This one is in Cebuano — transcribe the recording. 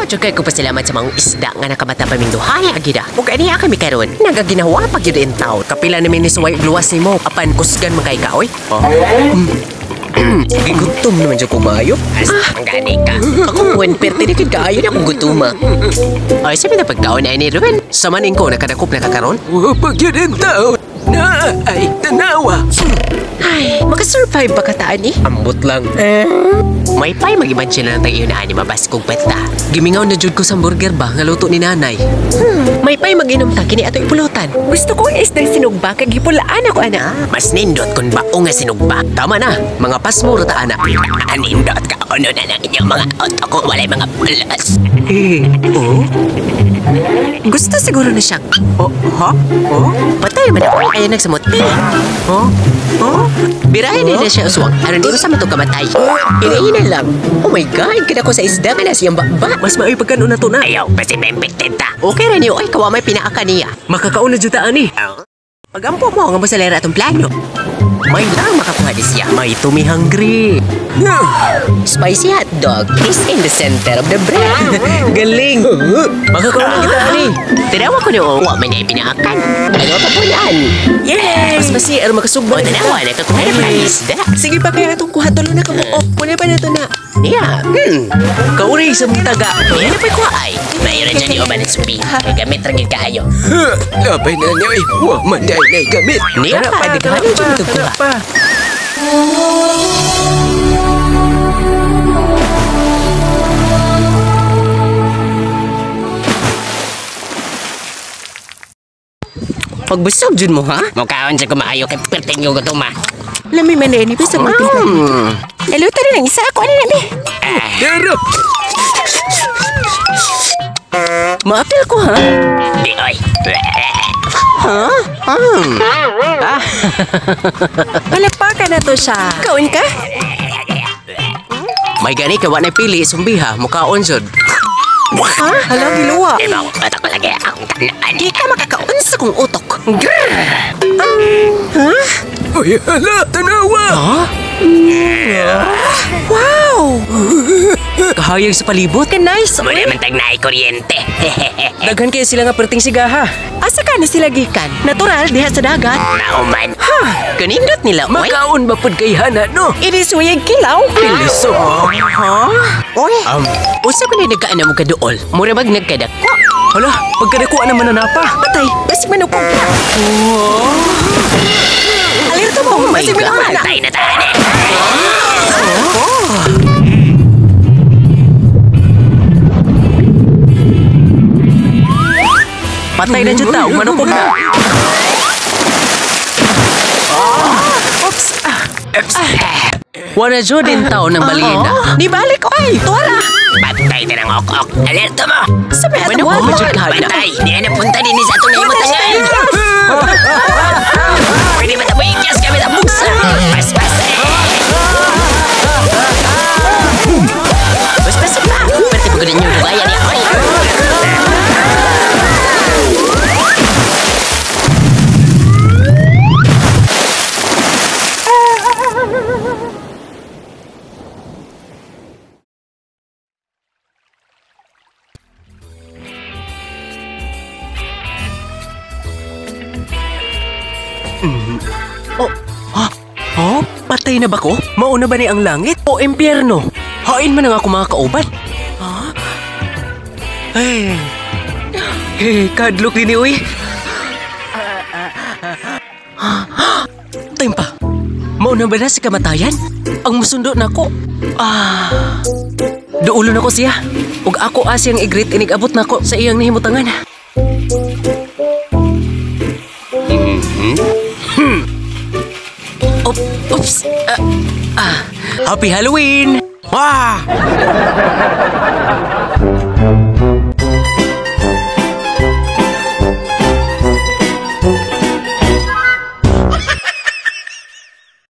Dako jud kay ko pasalamat sa mga isda nga nakamata pa ming duha ni agida. Ug aniya kami karon nagaginawa pag gyud in taon. Kapila namin ni suway og luwas nimo apan kusgan man kay ka oy. Oh. Gigutom naman jud ko maayo. Ang gani ka. Ako puwen perti di kid kaayo na akong gutuma. Ay sabi na pagkaon ay ni Ruben. Sa maning ko nakadakop na kakaron. Pag yun ang tao na ay tanawa. Ay, makasurvive ba ka taan eh? Ambot lang. May pay mag-imagine na lang tayo na ani mabaskog bata. Gimingaw na jud ko sa burger ba nga luto ni nanay. May pay mag-inom ta kini ato ipulutan. Gusto ko ang isdang sinugba kag gipulaan ako ana. Mas nindot kun bao nga sinugba. Tama na, mga pasmo ra ta ana. Anindot ka ono na lang inyong mga auto ko walay mga pulos. Oh? Gusto siguro na siya. Oh, ha? Oh? Patay man ako kaya nagsamot. Oh? Oh? Birahin na siya uswang. Aron di ko sa matong kamatay. Hinahinan lang. Oh my God, kada ko sa isda nga na siyang baba. Mas maayo pagkanon na to na. Ayaw, basi ma-infected ta. Okay ra niyo, ay kawa may pinaaka niya. Makakaon na jud ta ani. Pagampo mo nga mosalera atong plano. May lang makakuha di siya. May tumi hungry. Spicy hot dog is in the center of the bread. Galing. Makakaon na kita ani. Tinawa ko noong wa man ay pinaakan. Ano pa po yan? Yay! Mas masi aron O makasugba. tanawa, nakakuha na pa isda. Sige pa kaya atong kuha tulo na ka mo. Puna pa na to na. Niya, Kauri sa mong taga. Kaya na pa'y kuha ay. Mayroon dyan yung uban ng subi. Kaya gamit rin kaayo. Labay na niya eh. Wa man dahil na gamit. Niya pa, dighanon dyan itong kuha. Pa. Pagbusog dyan mo, ha? Mukhaon siya kumaayo kay perting yung gutuma. Lami man ni bisag magtimpla. Naluto na lang isa ako ano na bi. Pero. Maapil ko ha? Di, oy. Ha? Ah. Palakpakan na to siya. Kaon ka? May gani ka wa na pili sumbiha mukaon jud. Ha? Hala giluwa. Ibang utak ko lagi akong tanaan. Di ka makakaon sa kong utok. Grrr! Ha? Uy, hala, tanawa. Ha? Wow! Kahayag sa palibot. Ka nice. Muna man tag naay kuryente. Daghan kaya sila nga perting sigaha. Asa ka na sila gikan? Natural diha sa dagat. Nauman. Kanindot nila, oy. Makaon ba pud kay hana no? Ini suyag kilaw. Piliso. Ha? Oy. Usa ko na nagkaan mo kaduol. Mura bag nagkadako. Hala, pagkadakuan naman na napa. Patay, basig manukog na. Alerto mo, Oh my basig manukog God. na. Patay na taan eh. Patay na jud ta, ug manukog na. Oops. Wala jud din taon ng balina. Di balik, oy. Tuwara. Patay na ng ok-ok. Alerto mo. Sa may atong Manukog ba buhaton. jud ka hana? Patay. Di na punta din sa atong nahimutangan. Pwede ba tayo ikyas kami sa bugsa? Paspas eh. Paspas pa. Pwede pa ninyo dugayan niya. Oy. Oh, ha? Oh, patay na ba ko? Mauna ba ni ang langit o impyerno? Hain man ang ako mga kauban. Ha? Hey. Hey, kadlok din ni uy. Timpa. Mauna ba na si kamatayan? Ang musundo na ko. Ah. Duulo na ko siya. Ug ako asiyang igrit inig-abot na ko sa iyang nahimutangan. Oops. Happy Halloween! Wah!